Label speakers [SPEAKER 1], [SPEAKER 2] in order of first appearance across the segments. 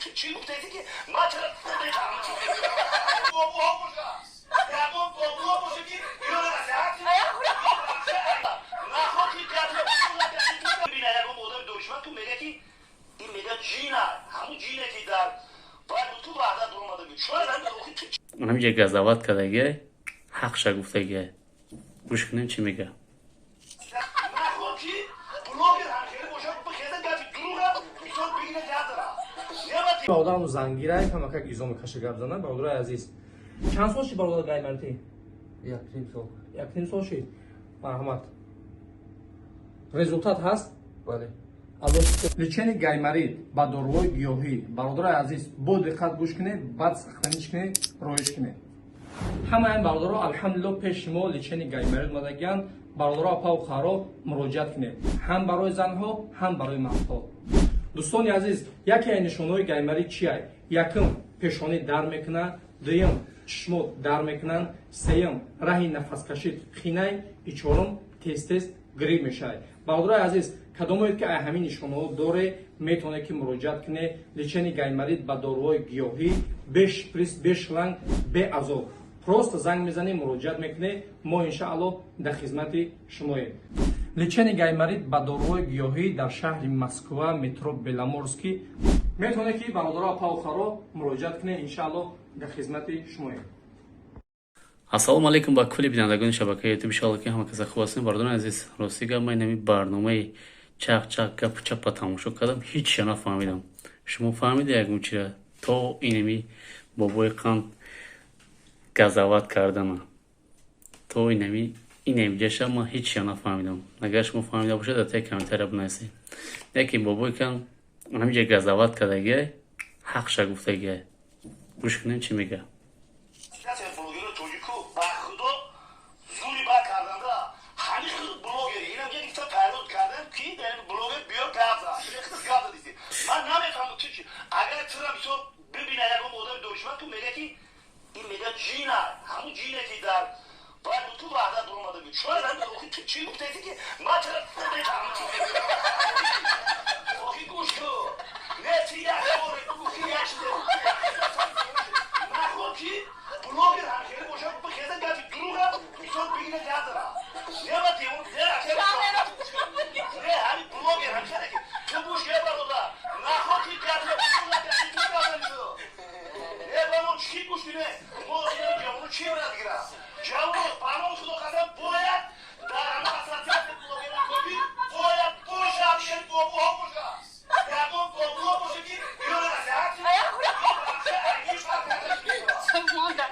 [SPEAKER 1] Ту чӣ гуфтаи, ки ман чаро мефаҳмам? Бобоҳо боша, ягон бобоҳо боша, ки ёра насиҳат нахоҳ, ки бина, ягон одами донишманд ку мега, ки ин мега ҷина, ҳамун ҷине, ки дар вай буд ку, ваҳдат омада буд.
[SPEAKER 2] Ҳаминҷа газават кардагиай, ҳақша гуфтагиай. Гӯш кунем, чӣ мега.
[SPEAKER 1] Нахоҳ, ки блогер ҳамхеле бошад, бихеза, гапи дуруға мисол бигира, ядара.
[SPEAKER 3] Одам зангирай, камакак изо мекаша, гап зана. Бародарои азиз, чанд сол шид, бародар, гайморити?
[SPEAKER 4] 1.5 сол.
[SPEAKER 3] 1.5 сол шид. Марҳамат, результат ҳаст?
[SPEAKER 4] Бале.
[SPEAKER 3] Лечение гайморит ба доруҳои гиёҳӣ. Бародарои азиз, бо диққат гӯш кунед, баъд сохранить кунед, роиш кунед. Ҳамаи бародаро, алҳамдулилло, пеши мо лечение гайморит омадагианд. Бародаро, апаву харо, муроҷиат кунед, ҳам барои занҳо, ҳам барои мардҳо. Дӯстони азиз, яке аз нишонҳои гайморит чия? Якум, пешонӣ дар мекунад, дуюм, чишмот дар мекунанд, сеюм, раҳи нафаскашид қинай и чорум, тез тез грипп мешавад. Бародарои азиз, кадомое ки ай ҳамин нишонаҳо доре, метавонед, ки муроҷиат кунед. Лечение гайморит ба доруҳои гиёҳӣ, бе шприц, бе шланг, бе азоб. Просто занг мезанед, муроҷиат мекунед, мо иншааллоҳ дар хизмати шумоем. Лечение гайморит ба доруҳои гиёҳӣ дар шаҳри Москва, метро Беломорский. Метавонед, ки, бародаро, апаву харо, муроҷиат кунед, иншааллоҳ дар хизмати шумоем.
[SPEAKER 2] Ассалому алайкум ба кулли бинандагони шабакаи Ютуб. Иншоалло, ки ҳама каса хуб ҳастем. Бародарони азиз, рости гап, ман инами барномаи чақ чақ гапу чапа тамошо кардам, ҳечша нафаҳмидам. Шумо фаҳмида ягон чира? То инами бобои қанд газават кардана, то инами инамиҷаша ман ҳечша нафаҳмидам. Агар шумо фаҳмида бошед, дар таи комментария бинависед. Яке бобои кан ҳаминҷа газават кардагиай, ҳақша гуфтагиай. Гӯш кунем, чӣ мега.
[SPEAKER 1] Блогеро тоҷику, ба худо, зури ба карданда ҳамин худ блогер инам гирифта пайрод кардам, ки блогер биё, гап зан, гап задиси. Ман намефаҳмам, ту чи, агар тура мисол бибина, ягон одами донишманд ку мега, ки ин мега ҷина, ҳамун ҷине, ки дар вай буд ку, ваҳдат омада буд. Ту чӣ гуфтаи, ки ман чаро мефаҳмам? Охи, гӯш ку, не, ти як боре гуфти, як чизе. Нахоҳ, ки блогер ҳамхеле бошад, бихеза, гапи дуруға мисол бигира, ядара. Не, девон, не, ҳамин блогер ҳамхеле, ки ту гӯш ке, бародар, нахоҳ, ки гапи не, баро, чӣ гӯш куне? Мо ҷавоно чӣ брат гира? Ҷавоно, ба номи худо қасам, бояд дар ҳама ассотсиатсия блогерон бояд бошад, бобоҳо бошад, ягон бобоҳо боша, ки ёра насиҳат.
[SPEAKER 5] Мода.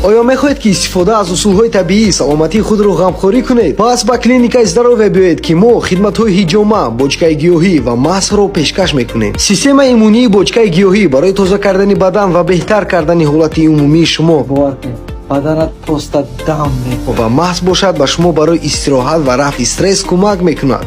[SPEAKER 6] Оё мехоҳед, ки истифода аз усулҳои табиӣ саломатии худро ғамхорӣ кунед? Пас ба клиникаи Здоровье биёед, ки мо хидматҳои ҳиҷома, бочкаи гиёҳӣ ва масҳро пешкаш мекунем. Системаи иммунии бочкаи гиёҳӣ барои тоза кардани бадан ва беҳтар кардани ҳолати умумии шумо
[SPEAKER 4] Бовар кунед, баданат просто дам мехӯрад.
[SPEAKER 6] Ва масҳ бошад, ба шумо барои истироҳат ва рафъи стресс кӯмак мекунад.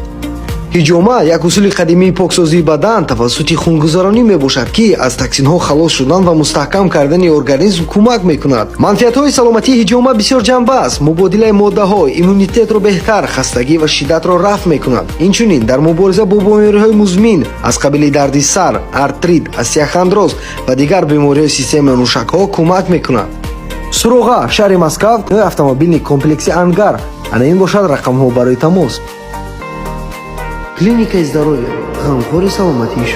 [SPEAKER 6] Ҳиҷома як усули қадимии поксозии бадан тавассути хунгузаронӣ мебошад, ки аз токсинҳо халос шудан ва мустаҳкам кардани организм кӯмак мекунад. Манфиатҳои саломатии ҳиҷома бисёр ҷанба аст: мубодилаи моддаҳо, иммунитетро беҳтар, хастагӣ ва шиддатро рафъ мекунад. Инчунин дар мубориза бо бемориҳои музмин аз қабили дарди сар, артрит, остеохондроз ва дигар бемориҳои системаи мушакҳо кӯмак мекунад. Суроға: шаҳри Москав, автомобильный комплекси Ангар. Ана ин бошад рақамҳо барои тамос. Клиникаи Здоровье, ғамхори саломатии шумо.